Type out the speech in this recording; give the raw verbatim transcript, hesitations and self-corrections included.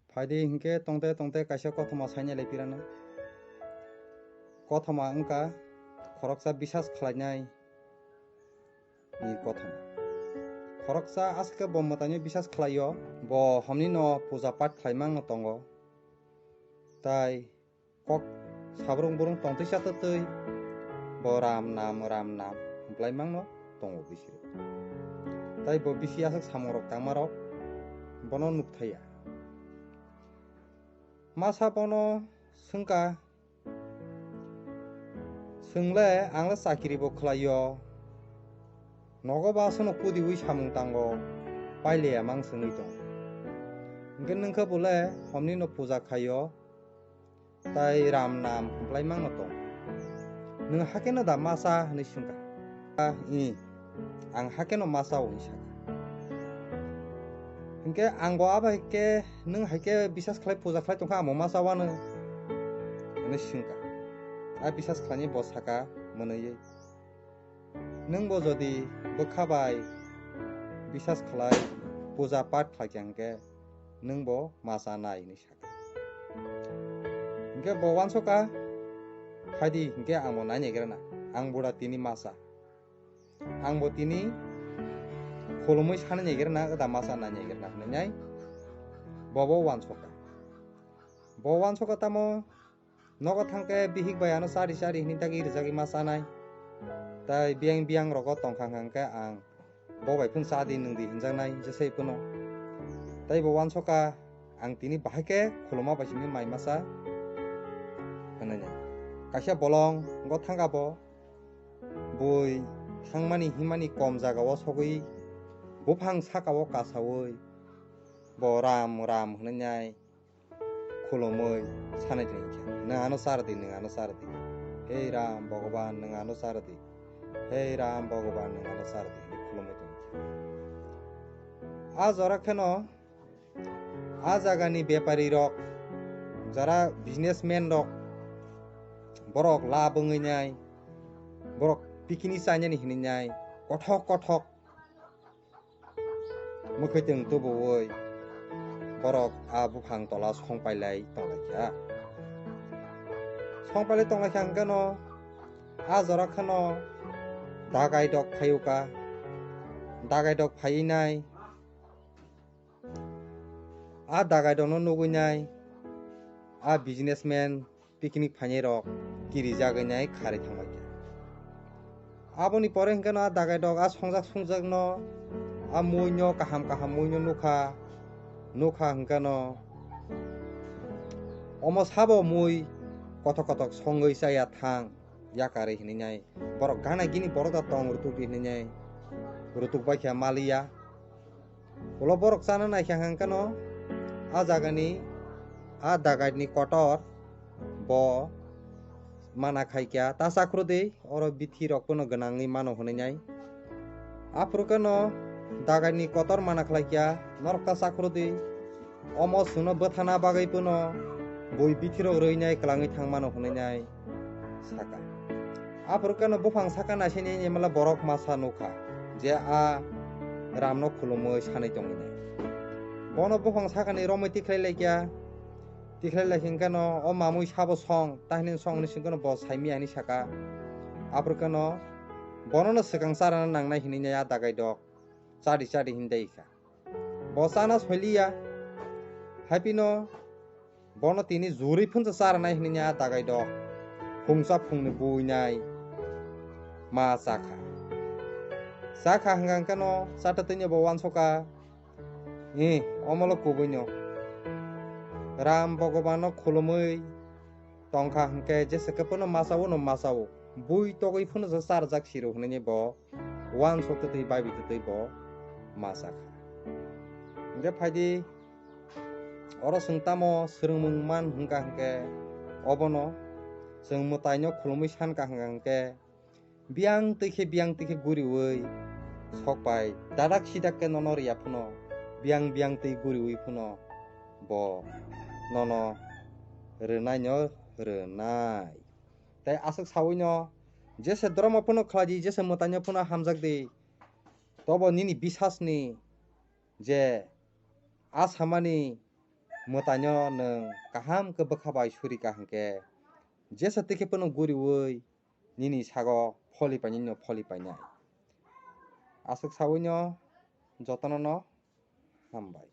Phaidi hinkhe tongte tongte kaisa kothoma sainai lai pirano. Kothoma wngkha khoroksa bisas khlainai ni kothoma. Khoroksa aswk khe bo mwtaino bisas khlaio, bo homnino puja pat khlaimangno tongo. Tai kok sabrung burung tongtwisa twtwi bo ram nam ram nam hwnkhlaimangno tongo bisiro. Tai bo bisi aswk samungrok tangmarok bono nukthaiya. Masa bono swngkha, "Chwngle ang le chakiri bo khlaio, nogo ba aswkno kudiui samung tango, paileya mang chwngwi tong. Hinkhe nwngkhe bole homnino puja khaio, tai ram nam hwnkhlaimangno tong. Nwng hakeno da masa?" hwnwi swngkha. "I, ang hakeno masa o," hwnwi sakha. Hinkhe ang bo abo hai khe, "Nwng hai khe bisas khlai puja khlai tongkha, amo masa wano?" hwnwi swngkha. A bisas khlainai bo sakha mwnwi, "Nwng bo jodi bwkha bai bisas khlai puja pat khlai kha hinkhe nwng bo masa nai," hwnwi sakha. Hinkhe bo uansukha, "Phaidi hinkhe ang bo nai naigra na, ang bo da tini masa." Ang bo tini khulumui sanai naigra na, da masa nai naigra na hwnwi nai bo bo uansukha. Bo uansukha tamo, nogo thangkhe bihik bai ano chari chari hwnwi dagi rijagwi ma chanai. Tai biyang biyang rogo tongkha hwnkhe ang bo bai phun cha di nwng di hwnjaknai jesai phano. Tai bo uansukha, ang tini bahai khe khuluma bai simi mai masa hwnwi nai. Kaisa bolong go thangkha bo. Bui thangmani himani kom jagao sogwi buphang sakao kasaui bo ram ram hwnwi nai khulumui sanai tongkha, "Nwng ano char di, nwng ano char di. Hei Ram Bhogoban, nwng ano char di. Hei Ram Bhogoban, nwng ano char di," hwnwi khulumui tongkha. A jora kheno a jagani bepari rok, jara businessman rok, borok lab wngwi nai, borok picnic chainani hinwi nai, kothok kothok mwkhwtwng tubuwi borok a buphang tola songpailai tonglaikha. Songpailai tonglaikha hwnkhe no a jora kheno dagai dok phaiuka, dagai dok phaiwi nai. A dagai dokno nugwi nai a businessman picnic phainai rok kirijagwi nai kharwi thangbai kha. Aboni pore hwnkhe no a dagai dok a songjak songjakno a muino kaham kaham muino nukha, nukha hwnkhe no omo sabo mui kothok kothok songwi chaya thang. Yakarwi hinwi nai borok gana gini borok da tong rutuk di hinwi nai rutuk bai kha maliya. Ulo borok chana naikha hwnkhe no a jagani a dagaitni kotor bo mana khaikha ta chakhro di oro bithi rok phano gwnangwi mano hinwi nai. Aphuru khe no dagaitni kotor mana khlaikha norok ta chakhro di. Omo chwngno bwthana bagwi phano bui bithirok rwinai kwlangwi thangmano hwnwi nai sakha. Aphuru kheno buphang saka naisini emla borok masa nukha je a Ramno khulumwi sanwi tongwi nai. Bono buphang sakani romwi tikhlai laikya, tikhlai laikha hwnkhe no o mamwi sabo song, tahini song hwnwi swngkheno bo saimya hwnwi sakha. Aphuru kheno bonono swkang charana nangnai hwnwi nai a dagai dok chadi chadi hindai kha. Bo chana soiliya, hai phino bono tini jurwi phunsa charanai hinwi a dagai dok phungsa phungni buinai ma chakha. Chakha hwnkha hwnkhe no chata twi bo uansukha, "Ih, omolo kubui no Ram Bhagwan no khulumwi tongkha hwnkhe jesa khe phano masa-o no masa-o, bui togwi phano charjak siro," hwnwi bo uansuk twtwi baibi twtwi bo ma chakha. Hwnkhe phaidi oro chwng tamo swrwngmung man hwnkha hwnkhe obono chwng mwtaino khulumwi sankha hwnkha hwnkhe biyang twi khe biyang twi khe guriui sok bai dadak sidak khe nono riya phano biyang biyang twi guriui phano bo nono rwnaino rwnai. Tai aswk saui no jesa dromo phano khlai di, jesa mwtaino phano hamjak di, tobo nini bisas ni je a samani mwtaino nwng kaham khe bwkha bai suri ka hwnkhe, jesa twi khe phano guriui nini sago pholi painai no pholi painai. Aswk saui no jotono no hambai.